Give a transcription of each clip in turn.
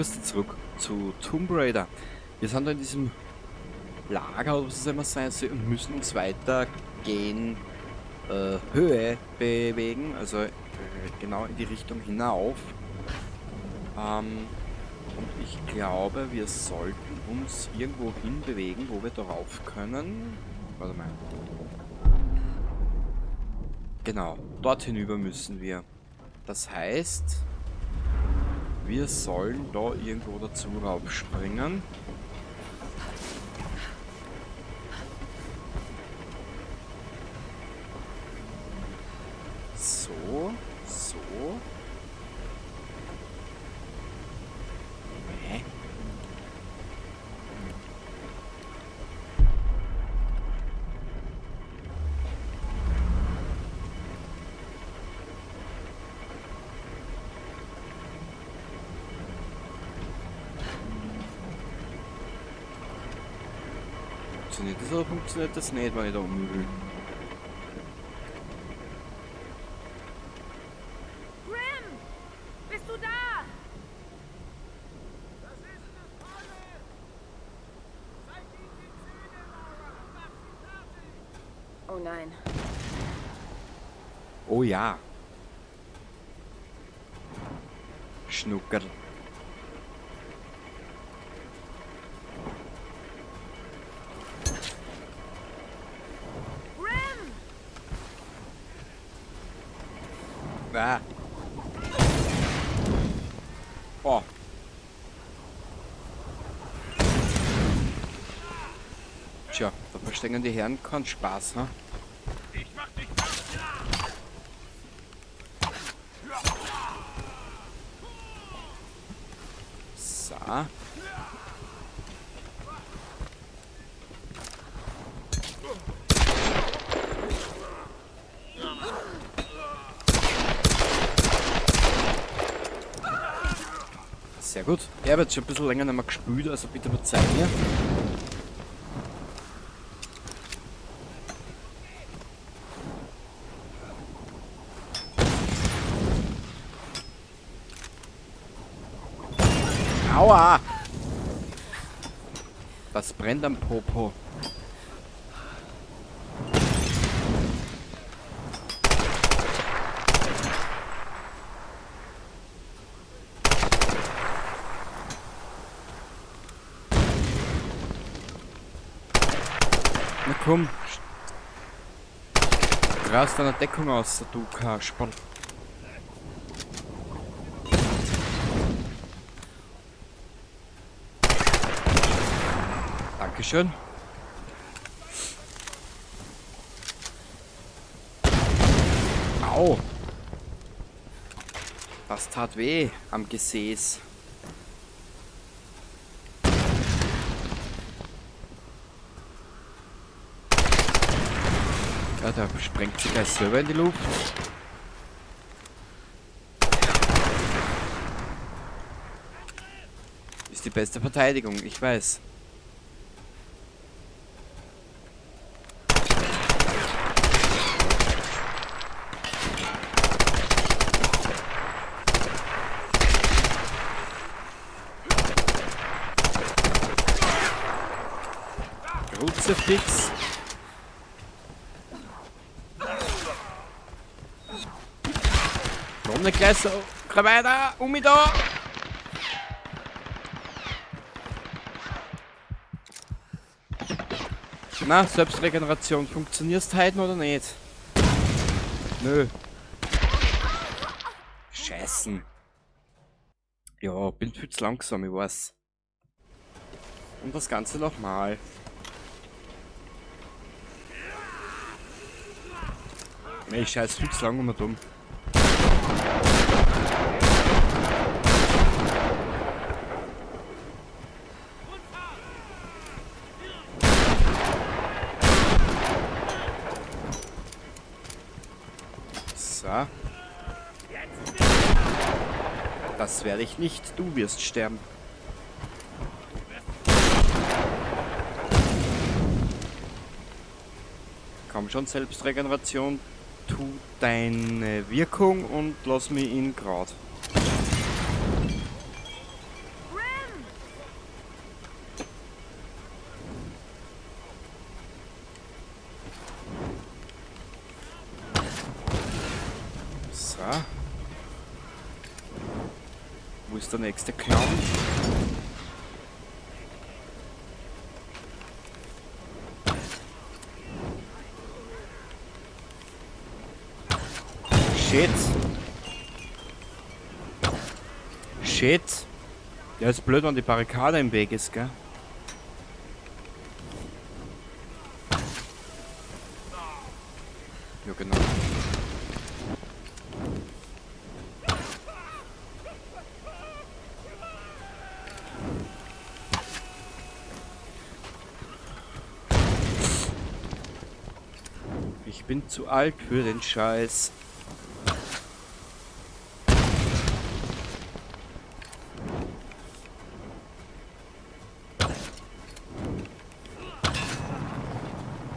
Grüß dich zurück zu Tomb Raider. Wir sind da in diesem Lager, oder was es immer sein soll, und müssen uns weiter gen Höhe bewegen, also genau in die Richtung hinauf. Und ich glaube, wir sollten uns irgendwo hin bewegen, wo wir darauf können. Warte mal. Genau, dort hinüber müssen wir. Das heißt, wir sollen da irgendwo dazu raufspringen. So, so. Hä? Funktioniert das oder funktioniert das nicht, wenn ich da umwühl? Grim! Bist du da? Das ist eine Falle! Zeig ihnen die Zähne, Lara! Mach sie fertig! Oh nein. Oh ja. Schnuckerl. Grim! Ah. Oh. Tja, da verstehen die Herren keinen Spaß, ha? Ich mach dich fertig! So. Sehr gut. Ich habe jetzt schon ein bisschen länger nicht mehr gespielt, also bitte verzeih mir. Aua! Das brennt am Popo. Na komm. Gras deiner Deckung aus, du Kasperl. Dankeschön. Au. Das tat weh am Gesäß. Ja, der sprengt sich gleich selber in die Luft. Ist die beste Verteidigung, ich weiß. Kruzifix. Warum nicht gleich so? Komm weiter! Um mich da! Na, Selbstregeneration, funktionierst heute oder nicht? Nö. Scheißen. Ja, bin viel zu langsam, ich weiß. Und das Ganze nochmal. Nee, ich scheiß viel zu lang und dumm. So. Das werde ich nicht. Du wirst sterben. Komm schon, Selbstregeneration. Tu deine Wirkung und lass mich in Grad. ist der nächste Clown. Shit. Shit. Ja, ist blöd, wenn die Barrikade im Weg ist, gell? Ja, genau. Ich bin zu alt für den Scheiß.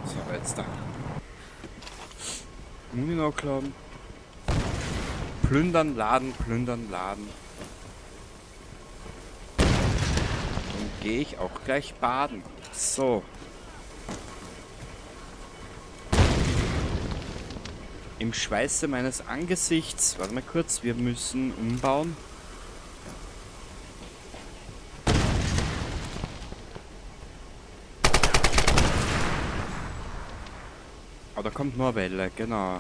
So, jetzt da. Muni nachladen. Plündern, laden, plündern, laden. Dann gehe ich auch gleich baden. So. Im Schweiße meines Angesichts. Warte mal kurz, wir müssen umbauen. Oh, da kommt nur eine Welle, genau.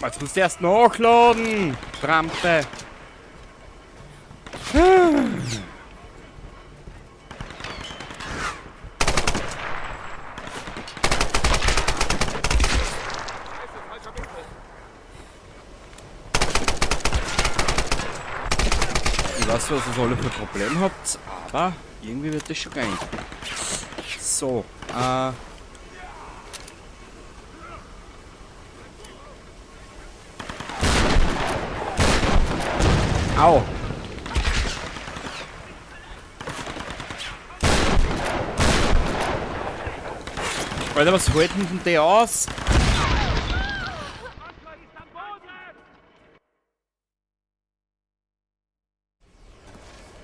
Jetzt musst du erst nachladen, Trampe. Ich weiß, was ihr alle für Probleme habt, aber irgendwie wird das schon gehen. So, Au! Alter, was halten denn die aus?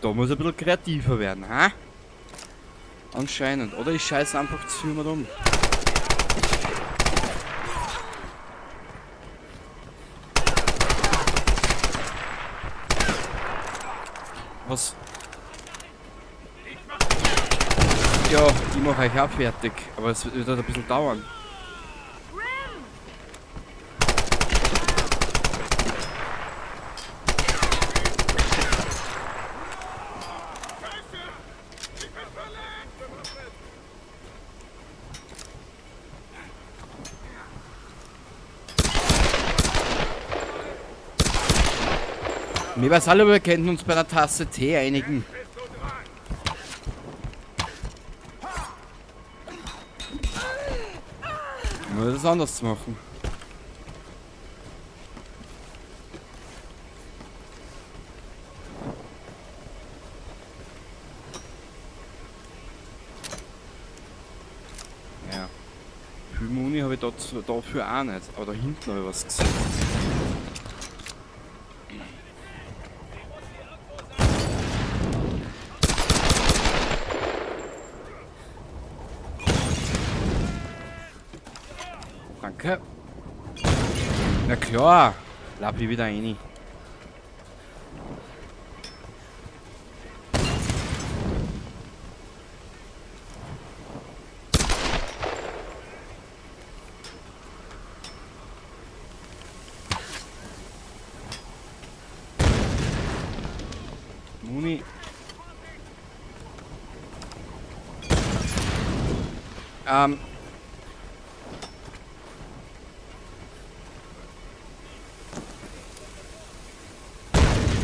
Da muss ich ein bisschen kreativer werden, ha? Anscheinend. Oder ich scheiße einfach zu viel mit um. Was? Ja, ich mach euch auch fertig, aber es wird halt ein bisschen dauern. Mir weiß alle, wir könnten uns bei einer Tasse Tee einigen. Nur das anders zu machen. Ja. Viel Muni habe ich dafür auch nicht. Aber da hinten habe ich was gesehen. Danke. Na klar, lapp ich wieder rein. Muni.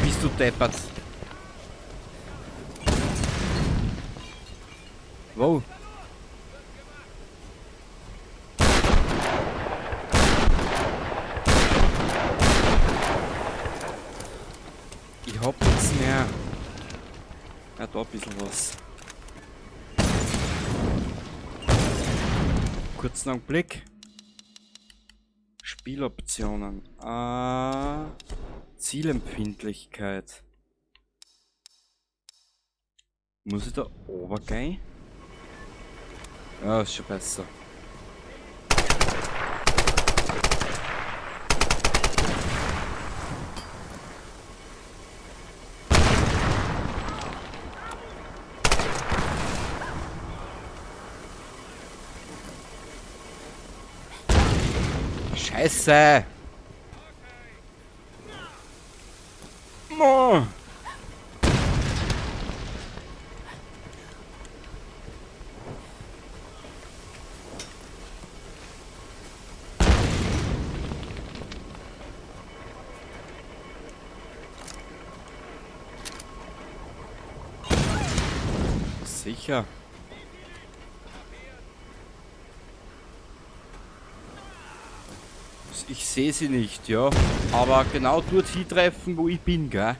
Bist du deppert? Wow. Ich hab nichts mehr. Ja, da ein bisschen was. Kurzen Augenblick. Spieloptionen. Zielempfindlichkeit. Muss ich da runtergehen? Ja, ist schon besser. Scheiße! Oh. Sicher. Ich sehe sie nicht, ja. Aber genau dort hintreffen, wo ich bin, gell?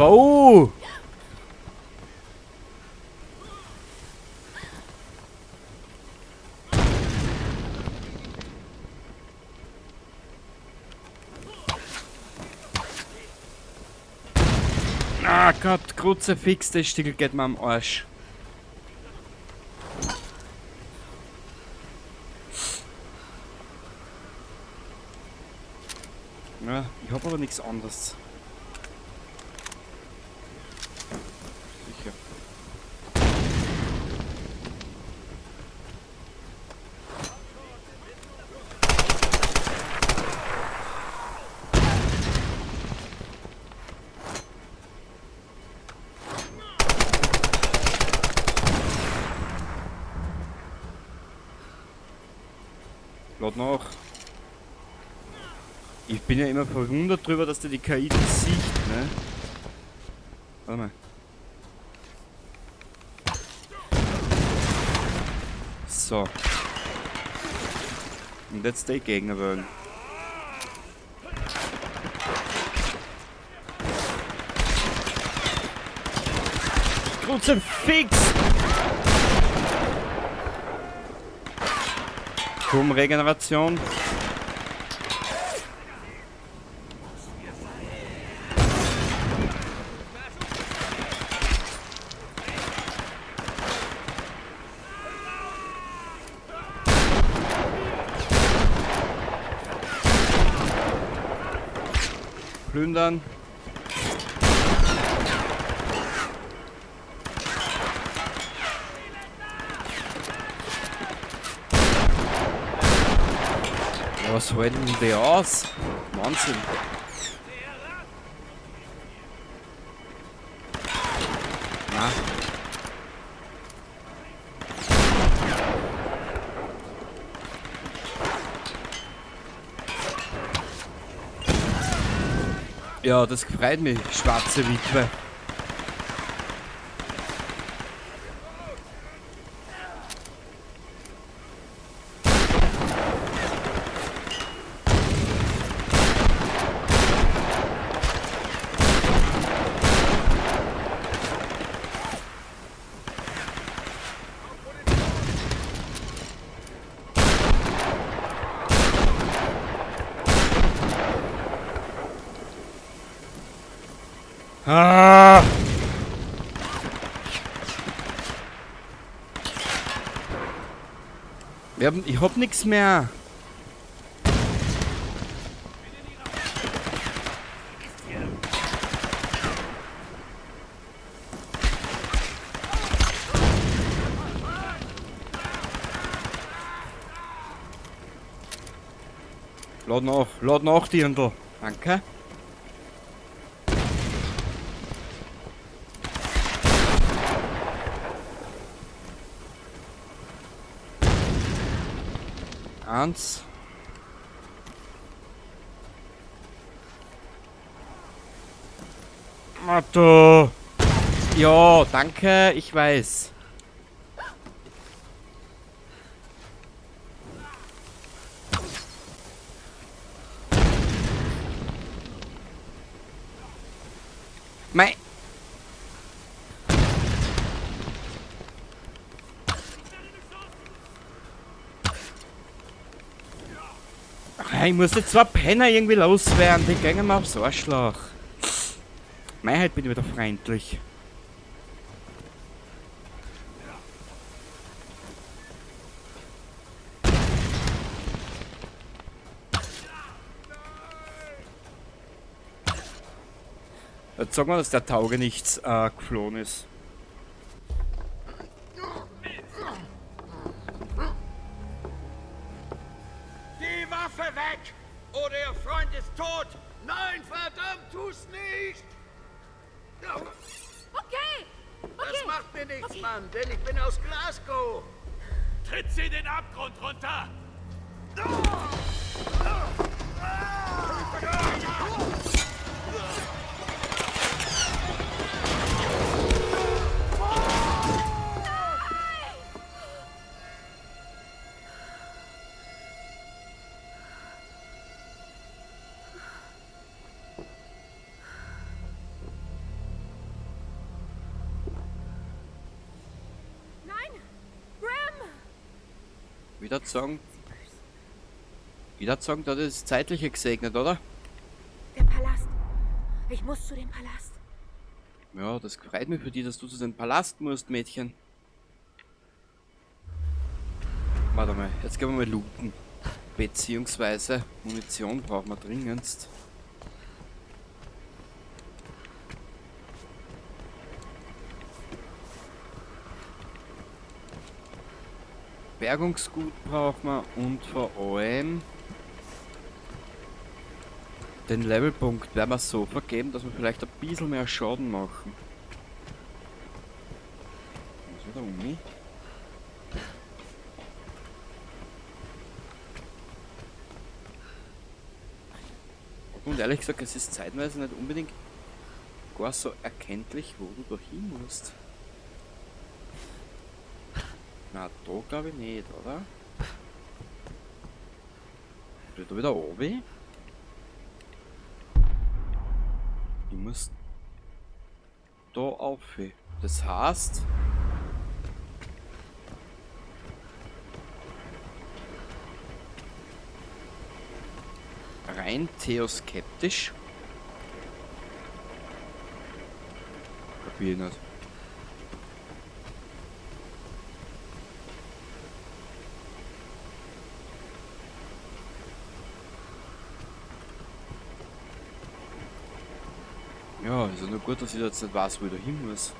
Oh! Ah Gott, Kruzifix, das Stickel geht mir am Arsch. Ja, ich hab aber nichts anderes. Sicher. Lad nach. Ich bin ja immer verwundert drüber, dass der die KI das sieht, ne? Warte mal. So. Und jetzt die Gegner wollen. Kruzifix! Komm, Regeneration. Plündern. Ja, was halten denn die aus? Wahnsinn. Na. Ja, das freut mich, schwarze Witwe. Ah! Ich hab nix mehr. Lad nach, Dirndl. Danke. Eins. Otto! Ja, danke, ich weiß. Mei. Ich muss jetzt zwei Penner irgendwie loswerden, die gehen mir aufs Arschloch. Mei, halt bin ich wieder freundlich. Jetzt sag mal, dass der Tauge nichts geflohen ist. Die Waffe weg! Oder Ihr Freund ist tot! Nein, verdammt, tu's nicht! Okay! Okay! Das macht mir nichts, Mann, denn ich bin aus Glasgow! Tritt sie den Abgrund runter! Nein! Grim! Wieder sagen, das ist Zeitliche gesegnet, oder? Der Palast. Ich muss zu dem Palast. Ja, das freut mich für dich, dass du zu dem Palast musst, Mädchen. Warte mal, jetzt gehen wir mal looten. Beziehungsweise Munition brauchen wir dringendst. Bergungsgut brauchen wir und vor allem den Levelpunkt werden wir so vergeben, dass wir vielleicht ein bisschen mehr Schaden machen. Was ist da um mich? Und ehrlich gesagt, es ist zeitweise nicht unbedingt gar so erkenntlich, wo du da hin musst. Na, da glaube ich nicht, oder? Bin ich da wieder oben? Ich muss da auf. Das heißt... Rein theoskeptisch. Kapier ich nicht. Ja, ist ja nur gut, dass ich jetzt nicht weiß, wo ich da hin muss.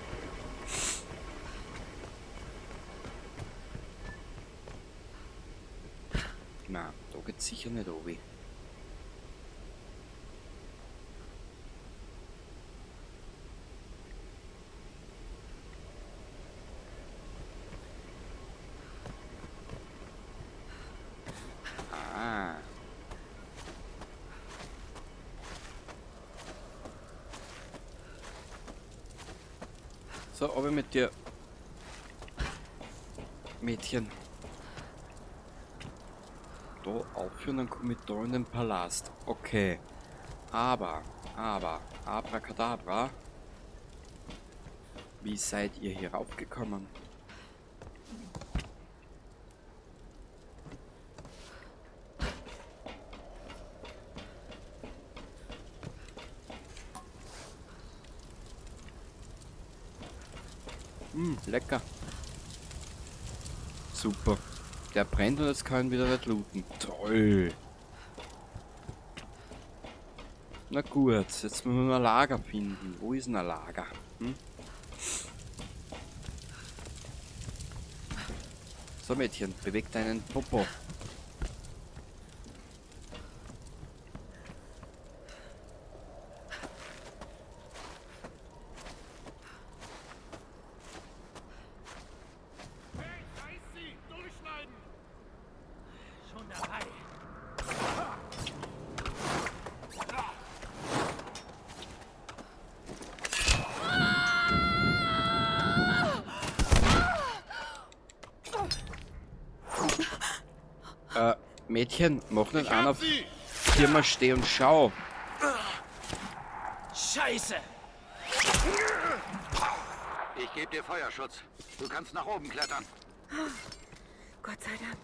Na, da geht's sicher nicht runter. Ah. So, aber mit dir, Mädchen. Da aufhören, dann komm ich da in den Palast. Okay. Aber, Abracadabra. Wie seid ihr hier raufgekommen? Lecker. Super. Der brennt und jetzt kann ich wieder nicht looten. Toll. Na gut, jetzt müssen wir ein Lager finden. Wo ist denn ein Lager? Hm? So Mädchen, beweg deinen Popo. Schon dabei. Mädchen, mach nicht Ich einen hab auf sie! Firma steh und schau. Scheiße! Ich gebe dir Feuerschutz. Du kannst nach oben klettern. Gott sei Dank.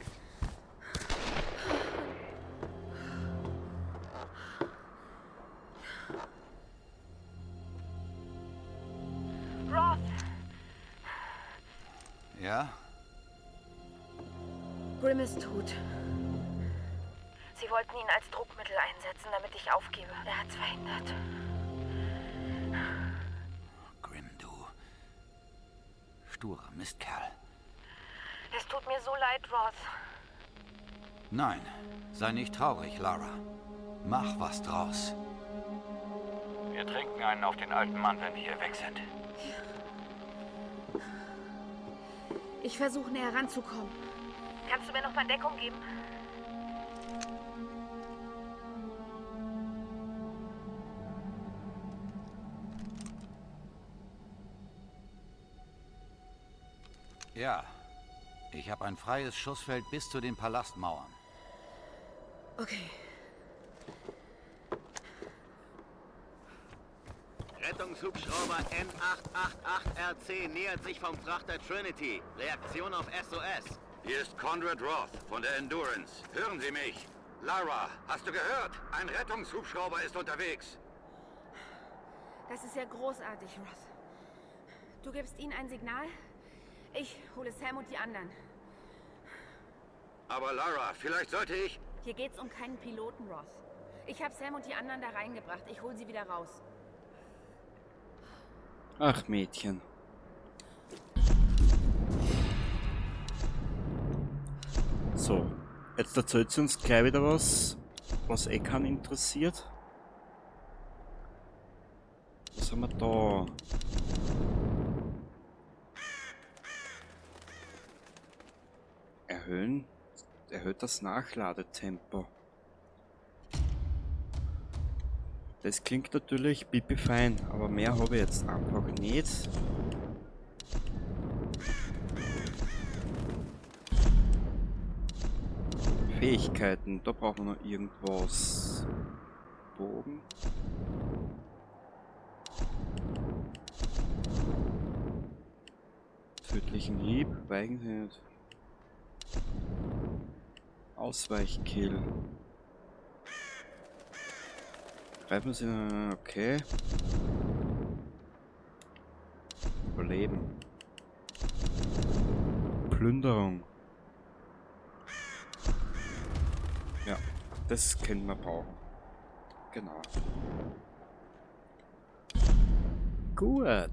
Roth! Ja? Grimm ist tot. Sie wollten ihn als Druckmittel einsetzen, damit ich aufgebe. Er hat's verhindert. Grimm, du. Sturer Mistkerl. Es tut mir so leid, Roth. Nein, sei nicht traurig, Lara. Mach was draus. Wir trinken einen auf den alten Mann, wenn wir hier weg sind. Ich versuche näher ranzukommen. Kannst du mir noch mal Deckung geben? Ja. Ich habe ein freies Schussfeld bis zu den Palastmauern. Okay. Rettungshubschrauber N888RC nähert sich vom Frachter Trinity. Reaktion auf SOS. Hier ist Conrad Roth von der Endurance. Hören Sie mich? Lara, hast du gehört? Ein Rettungshubschrauber ist unterwegs. Das ist ja großartig, Roth. Du gibst ihnen ein Signal? Ich hole Sam und die anderen. Aber Lara, vielleicht sollte ich... Hier geht's um keinen Piloten, Roth. Ich habe Sam und die anderen da reingebracht. Ich hole sie wieder raus. Ach, Mädchen. So, jetzt erzählt sie uns gleich wieder was, was eh keinen interessiert. Was haben wir da? Erhöhen. Erhöht das Nachladetempo. Das klingt natürlich pipi fein, aber mehr habe ich jetzt einfach nicht. Fähigkeiten, da brauchen wir noch irgendwas. Bogen. Tödlichen Hieb, Weichen. Ausweichkill. Greifen Sie. Okay. Überleben. Plünderung. Ja, das können wir brauchen. Genau. Gut.